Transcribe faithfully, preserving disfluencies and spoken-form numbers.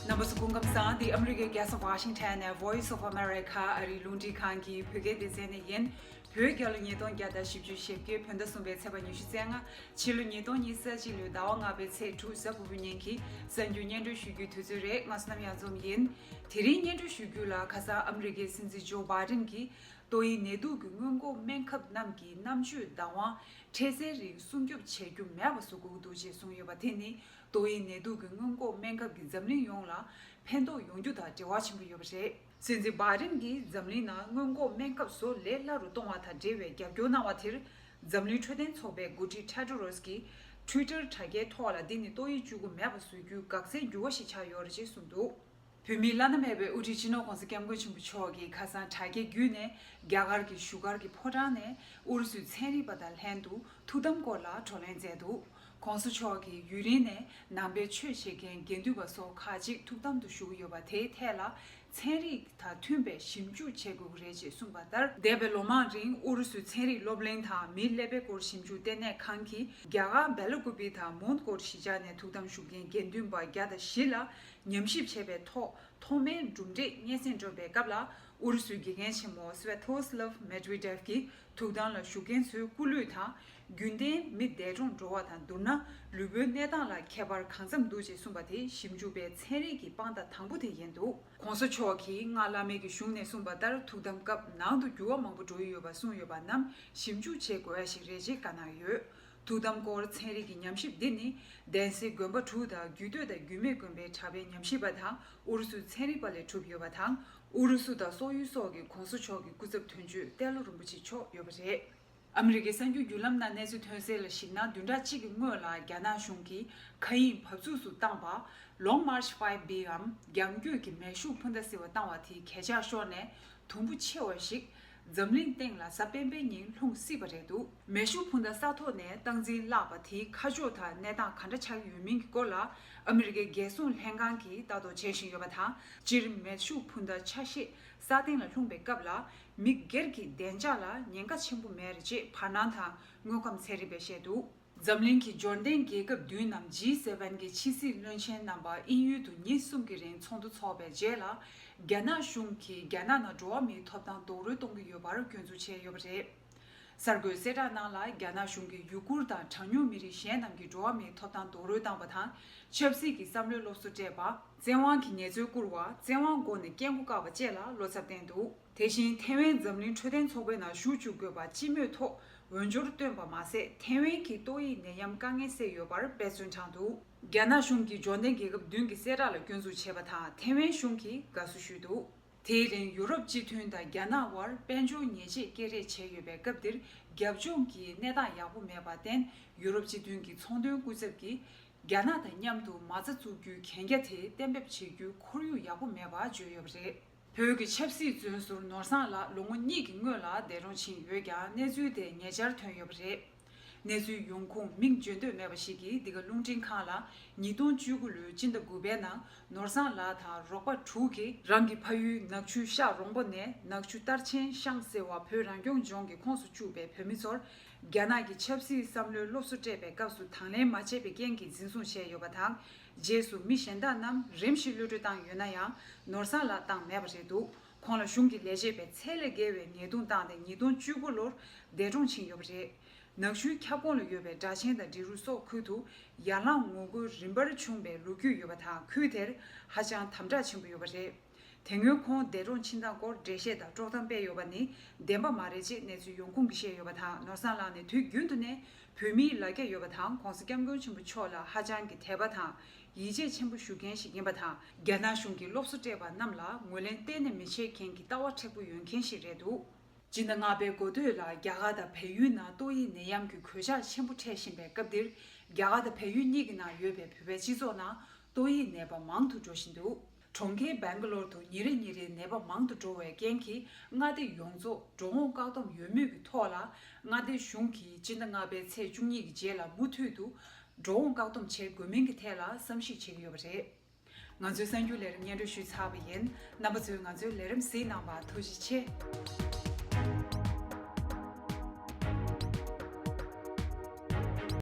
རྣམ་པ་ཚོ་སྐུ་ཁམས་བཟང་། འདི་ཨ་མི་རི་ཀའི་རྒྱལ་ས་ཝ་ཤིང་ཊོན་ནས་Voice of America ཨ་རིའི་རླུང་འཕྲིན་ཁང་གི་བོད་སྐད་སྡེ་ཚན་ནས་ཡིན། བོད་རྒྱལ་ལོ་ཉིས་སྟོང་བརྒྱ་དང་བཞི་བཅུ་ཞེ་བརྒྱད། བོད་ཟླ་གསུམ་པའི་ཚེས་པ་ཉི་ཤུ་རྩ་ལྔ། ཕྱི་ལོ་ཉིས་སྟོང་ཉི་ཤུ་རྩ་གཅིག་ལོའི་ཟླ་བ་ལྔ་པའི་ཚེས་དྲུག་གཟའ་ཕུར་བུའི་ཉིན་གྱི་གསར་འགྱུར་སྙན་སྒྲོན་ཞུ་རྒྱུའི་དུས་ཚོད་རེད། ང་བསོད་ནམས་གཡང་འཛོམས་ཡིན། དེ་རིང་སྙན་སྒྲོན་ཞུ་རྒྱུ་ལ། ཁ་སང་ཨ་མི་རི་ཀའི་སྲིད་འཛིན་ཇོ་བྷའི་ཌེན་གྱིས་ཏོག་དབྱིབས་ནད་དུག་གི་སྔོན་འགོག་སྨན་ཁབ་རྣམས་ཀྱི་རྣམ་དཔྱོད་བདག་དབང་འཕྲལ་སེལ་རིགས་སྲུང་སྐྱོབ་བྱེད་རྒྱུ་མེད་པ་བཟོ་དགོས་ཀྱི་འདུག་ཅེས་གསུངས་ཡོད་པ་དེ་ནི། ཏོག་དབྱིབས་ནད་དུག་གི་སྔོན་འགོག་སྨན་ཁབ་ཀྱིས་འཛམ་གླིང་ཡོངས་ལ་ཕན་ཐོགས་ཡོང་རྒྱུ་དང་འབྲེལ་བ་ཆེན་པོ་ཡོད་པ་རེད། སྲིད་འཛིན་བྷའི་ཌེན་གྱིས་འཛམ་གླིང་ནང་སྔོན་འགོག་སྨན་ཁབ་བཟོ་ལས་སླ་རུ་གཏོང་བ་དང་འབྲེལ་བའི་རྒྱབ་སྐྱོར་གནང་བ་དེར། འཛམ་གླིང་འཕྲོད་བསྟེན་ཚོགས་པའི་འགོ་ཁྲིད་ཊེ་ཌོ་རོས་ཀྱིས་ཊུའི་ཊར་དྲ་རྒྱའི་ཐོག་ལ། འདི་ནི་ཏོག་དབྱིབས་བཅུ་དགུ་མེད་པ་བཟོ་རྒྱུའི་འགག་རྩའི་འགྱུར་བ་ཞིག་ཆགས་ཡོད་རེད་ཅེས་གསུངས་འདུག་བོད་མིའི་བླ་ན་མེད་པའི་དབུ་ཁྲིད་སྤྱི་ནོར་༸གོང་ས་༸སྐྱབས་མགོན་ཆེན་པོ་མཆོག་གིས་ཁ་སང་དྲ་རྒྱ་བརྒྱུད་ནས། རྒྱ་གར་གྱི་བཞུགས་སྒར་གྱི་ཕོ་བྲང་ནས་ཨུ་རུ་སུའི་ཚན་རིག་པ་དང་ལྷན་དུ་ཐུགས་དམ་སྐོར་ལ་བགྲོ་གླེང་མཛད་འདུག ༸གོང་ས་མཆོག་གིས་ཡུན་རིང་ནས་ནང་པའི་ཆོས་བྱེད་མཁན་དགེ་འདུན་པ་སོགས་ཁག་ཅིག་ཐུགས་དམ་དུ་བཞུགས་ཡོད་པ་དེའི་ཐད་ལ། ཚན་རིག་དང་མཐུན་པའི་ཞིབ་འཇུག་བྱེད་དགོས་ཀྱི་རེད་ཅེས་གསུངས་པ་ལྟར། འདས་པའི་ལོ་མང་རིང་ཨུ་རུ་སུའི་ཚན་རིག་སློབ་གླིང་དང་མིའི་ཀླད་པའི་སྐོར་ཞིབ་འཇུག་ལྟེ་གནས་ཁང་གིས། རྒྱ་གར་སྦེ་ལ་ཀུ་པི་དང་མོན་གྷོར་གཞིས་ཆགས་ནས་ཐུགས་དམ་བཞུགས་མཁན་དགེ་འདུན་པ་བརྒྱ་དང་བཞི་ལ་ཉམས་ཞིབ་བྱས་པའི་ཐོག་ཐོག་མའི་གྲུབ་འབྲས་སྙན་སེང་བསྒྲོན་པའི་སྐབས་ལ། ཨུ་རུ་སུའི་དགེ་རྒན་ཆེན་མོ་སྦེ་ཏོ་སི་ལབ་མེད་ཝི་ཌེབ་ཀྱིས་ཐུགས་དམ་ལ་བཞུགས་མཁན་ཚོའི་སྐུ་ལུས་དང་། རྒྱུན་ལྡན་མི་འདས་གྲོངས་འགྲོ་བ་དང་བསྡུར་ན། ལུས་པོའི་གནས་སྟངས་ལ་ཁྱད་པར་གང་འཚམ་འདུག་ཅེས་གསུངས་པ་དེ་ཞིབ་འཇུག་པས་ཚན་རིག་གི་དཔང་རྟགས་དང་པོ་དེ་ཡིན་འདུག ༸གོང་ས་མཆོག་གིས་སྔགས་བླ་མེད་ཀྱི་གཞུང་ནས་གསུངས་པ་ལྟར། ཐུགས་དམ་སྐབས་ནང་དུ་འགྱུར་བ་མང་པོ་འགྲོ་ཡི་ཡོད་པ་གསུངས་ཡོད་པ་རྣམས་ཞིབ་འཇུག་བྱེད་དགོས་ཡ་ཞིག་རེད་ཅེས་བཀའ་གནང་ཡོད། ཐུགས་དམ་སྐོར་ཚན་རིག་གི་ཉམས་ཞིབ་འདི་ནི། གདན་སའི་དགོན་པ་དྲུག་དང་རྒྱུད་སྟོད་དང་རྒྱུད་སྨད་དགོན་པའི་གྲྭ་པའི་ཉམས་ཞིབ་པ་དང་། ཨུ་རུ་སུའི་ཚན་རིག་པ་ལས་གྲུབ་ཡོད་པ་དང་། ཨུ་རུ་སུ་དང་སོག་ཡུལ་སོགས་ཀྱི་༸གོང་ས་མཆོག་གི་སྐུ་ཚབ་དོན་གཅོད་ཏེ་ལོ་རིན་པོ་ཆེ་མཆོག་ཡོད་པ་རེད། ཨ་མི་རི་ཀའི་གསར་འགྱུར་བརྒྱུད་ལམ་ནང་གནས་ཚུལ་ཐོན་གསལ་ལ་གཞིགས་ན། བདུན་ཕྲག་གཅིག་གི་སྔོན་ལ་རྒྱ་ནག་གཞུང་གིས་མཁའ་དབྱིངས་བབས་ཚུགས་སུ་བཏང་པ། Long March five B འམ་རྒྱང་སྐྱོད་ཀྱི་མེ་ཤུགས་འཕུར་མདའ་ཟེར་བ་བཏང་བ་དེའི་གས་ཆག་ཤོར་ནས། དུམ་བུ་ཆེ་བ་ཞིག་འཛམ་གླིང་སྟེང་ལ་གཟའ་སྤེན་པའི་ཉིན་ལྷུང་སྲིད་པ་རེད་འདུག་མེ་ཤུགས་འཕུར་མདའ་ས་ཐོག་ནས་སྟངས་འཛིན་བརླགས་པ་དེའི་ཁ་ཕྱོགས་དང་གནས་སྟངས་ག་འདྲ་ཆགས་ཀྱི་ཡོད་མིན་གྱི་སྐོར་ལ། ཨ་མི་རི་ཀའི་རྒྱལ་སྲུང་ལྷན་ཁང་གིས་ལྟ་རྟོག་བྱེད་བཞིན་ཡོད་པ་དང་། སྤྱིར་མེ་ཤུགས་འཕུར་མདའ་ཆ་ཤས་ས་སྟེང་ལ་ལྷུང་པའི་སྐབས་ལ། མི་སྒེར་གྱི་བདེ་འཇགས་ལ་ཉེན་ཁ་ཆེན་པོ་མེད་རེད་ཅེས་བར་སྣང་དང་དངོས་ཁམས་ཚན་རིག་པས་བཤད་འདུག་འཛམ་གླིང་གི་འབྱོར་ལྡན་རྒྱལ་ཁབ་བདུན་ནམ་ཇི་སེ་ཝེན་གྱི་ཕྱི་སྲིད་བློན་ཆེན་རྣམ་པ་དབྱིན་ཡུལ་དུ་ཉིན་གསུམ་གྱི་རིང་ཚོགས་འདུ་འཚོགས་པའི་རྗེས་ལ། རྒྱ་ནག་གཞུང་གིས་རྒྱ་ནག་ནང་འགྲོ་བ་མིའི་ཐོབ་ཐང་རྡོག་རོལ་གཏོང་གི་ཡོད་པར་སྐྱོན་འཛུགས་བྱས་ཡོད་པ་རེད། གསར་འགོད་གསལ་བསྒྲགས་ནང་ལ། རྒྱ་ནག་གཞུང་གིས་ཡུ་གུར་དང་གྲངས་ཉུང་མི་རིགས་གཞན་རྣམས་ཀྱི་འགྲོ་བ་མིའི་ཐོབ་ཐང་རྡོག་རོལ་བཏང་པ་དང་། ཆབ་སྲིད་ཀྱི་བསམ་བློའི་སློབ་གསོ་སྤྲད་པ། བཙན་དབང་གི་ཉེས་འཛུགས་བསྐུར་བ། བཙན་དབང་སྒོ་ནས་སྐད་འགོ་བཀག་པ་བཅས་ལ་བློ་འཚབ་བསྟན་འདུག་དེ་བཞིན་ཐེ་ཝན་འཛམ་གླིང་འཕྲོད་བསྟེན་ཚོགས་པའི་ནང་ཞུགས་བཅུག་དགོས་པ་སྤྱི་མོས་ཐོག་འོས་སྦྱོར་བཏོན་པ་མ་ཟད། ཐེ་ཝན་གྱི་ཏོག་དབྱིབས་ནད་ཡམས་དཀའ་ངལ་སེལ་ཡོད་པར་འབད་བརྩོན་དྲངས་འདུག་རྒྱ་ནག་གཞུང་གིས་འབྱོར་ལྡན་རྒྱལ་ཁབ་བདུན་གྱི་གསལ་བསྒྲགས་ལ་སྐྱོན་འཛུགས་བྱས་པ་དང་། ཐེ་ཝན་གཞུང་གིས་དགའ་བསུ་ཞུས་འདུག་དེའི་རིང་ཡུ་རོབ་སྤྱི་མཐུན་དང་རྒྱ་ནག་དབར་དཔལ་འབྱོར་ཉེས་ཆད་སྐྱེལ་རེས་བྱས་ཡོད་པའི་སྐབས་འདིར། རྒྱབ་ལྗོངས་ཀྱི་གནས་སྟངས་ཡག་པོ་མེད་པར་བརྟེན། ཡུ་རོབ་སྤྱི་མཐུན་གྱི་ཚོང་དོན་སྐུ་ཚབ་ཀྱིས། རྒྱ་ནག་དང་མཉམ་དུ་མ་རྩ་བཙུགས་རྒྱུའི་གན་རྒྱ་དེ་གཏན་འབེབས་བྱེད་རྒྱུའི་ཁོར་ཡུག་ཡག་པོ་མེད་པ་བརྗོད་ཡོད་པ་རེད། བོད་ཀྱི་ཆབ་སྲིད་བཙོན་ཟུར་ནོར་བཟང་ལགས་ལོ་ངོ་གཉིས་ཀྱི་སྔོན་ལ་འདས་གྲོངས་ཕྱིན་ཡོད་ཀྱང་། གནས་ཚུལ་དེ་ཉེ་ཆར་ཐོན་ཡོད་པ་རེད། གནས་ཚུལ་ཡོང་ཁུངས་མིང་བརྗོད་འདོད་མེད་པ་ཞིག་གིས་འདི་ག་རླུང་འཕྲིན་ཁང་ལ། ཉིས་སྟོང་བཅུ་དགུ་ལོའི་སྤྱི་ཟླ་དགུ་པའི་ནང་ནོར་བཟང་ལགས་དང་རོགས་པ་དྲུག་གིས། རང་གི་ཕ་ཡུལ་ནག་ཆུ་ཤག་རོང་པོ་ནས་ནག་ཆུ་སྟར་ཆེན་ཤང་ཟེར་བ་བོད་རང་སྐྱོང་ལྗོངས་ཀྱི་ཁོངས་སུ་བཅུག་པའི་བོད་མི་ཚོར། རྒྱ་ནག་གི་ཆབ་སྲིད་བསམ་བློའི་སློབ་གསོ་སྤྲད་པའི་སྐབས་སུ་དང་ལེན་མ་བྱས་པའི་རྐྱེན་གྱིས་འཛིན་བཟུང་བྱས་ཡོད་པ་དང་། རྗེས་སུ་མི་གཞན་དག་རྣམས་རིམ་བཞིན་གློད་གྲོལ་བཏང་ཡོད་ན་ཡང་། ནོར་བཟང་ལགས་བཏང་མེད་པ་རེད་འདུག་ཁོང་ལ་གཞུང་གི་ལས་བྱེད་པས་ཚད་ལས་བརྒལ་བའི་ཉེས་རྡུང་བཏང་སྟེ། ཉིས་སྟོང་བཅུ་དགུ་ལོར་འདས་གྲོངས་ཕྱིན་ཡོད་པ་རེད། ནག་ཆུའི་ཁྱབ་ཁོངས་ལ་ཡོད་པའི་སྦྲ་ཆེན་དང་འབྲི་རུ་སོགས་ཁུལ་དུ་ཡར་ལངས་ངོ་རྒོལ་རིམ་པར་བྱུང་བའི་ལོ་རྒྱུས་ཡོད་པ་དང་། ཁུལ་དེར་ཧ་ཅང་དམ་དྲག་ཆེན་པོ་ཡོད་པ་རེད། དེ་སྔོན་ཁོང་འདས་གྲོངས་ཕྱིན་སྟངས་སྐོར་འགྲེལ་བཤད་དང་དཀྲོག་གཏམ་སྤེལ་ཡོད་པ་ནི་བདེན་པ་མ་རེད་ཅེས་གནས་ཚུལ་ཡོང་ཁུངས་ཀྱིས་བཤད་ཡོད་པ་དང་། ནོར་བཟང་ལགས་ནི་དུས་རྒྱུན་དུ་ནས་བོད་མིའི་ལ་རྒྱ་ཡོད་པ་དང་། ༸གོང་ས་༸སྐྱབས་མགོན་ཆེན་པོ་མཆོག་ལ་ཧ་ཅང་གི་དད་པ་དང་ཡིད་ཆེས་ཆེན་པོ་ཞུ་མཁན་ཞིག་ཡིན་པ་དང་། རྒྱ་ནག་གཞུང་གིས་སློབ་གསོ་སྤྲད་པ་རྣམས་ལ་ངོས་ལེན་གཏན་ནས་མི་བྱེད་མཁན་གྱི་ལྟ་བ་མཁྲེགས་པོ་ཡོད་མཁན་ཞིག་རེད་འདུག་སྤྱི་ཟླ་ལྔ་པའི་འགོ་སྟོད་ལ་རྒྱ་གར་དང་བལ་ཡུལ་ནང་ཏོག་དབྱིབས་ནད་ཡམས་ཀྱི་གོད་ཆག་ཆེན་པོ་འཕྲད་བཞིན་པའི་སྐབས་འདིར། རྒྱ་གར་དང་བལ་ཡུལ་གཉིས་ཀྱི་ནང་ཡོད་པའི་བོད་པའི་སྤྱི་ཚོགས་ནང་ཏོག་དབྱིབས་ནད་པ་མང་དུ་འགྲོ་བཞིན་འདུག་གྲོང་ཁྱེར་སྦེང་ག་ལོར་དུ་ཉིན་རེ་ཉིན་རེ་ནད་པ་མང་དུ་འགྲོ་བའི་རྐྱེན་གྱིས། མངའ་སྡེ་ཡོངས་རྫོགས་འགྲོ་འོང་བཀག་སྡོམ་ཡོད་མུས་ཀྱི་ཐོག་ལ། མངའ་སྡེ་གཞུང་གིས་སྤྱི་ཟླ་ལྔ་པའི་ཚེས་བཅུ་གཉིས་ཀྱི་རྗེས་ལ་མུ་མཐུད་དུ་འགྲོ་འོང་བཀག་སྡོམ་བྱེད་དགོས་མིན་གྱི་ཐད་ལ་བསམ་གཞིག་བྱེད་ཀྱི་ཡོད་པ་རེད། ང་ཚོའི་གསར་འགྱུར་ལས་རིམ་སྙན་སྒྲོན་ཞུས་ཚར་བ་ཡིན། རྣམ་པ་ཚོས་ང་ཚོའི་ལས་རིམ་གཟིགས་གནང་བར་ཐུགས་རྗེ་ཆེ།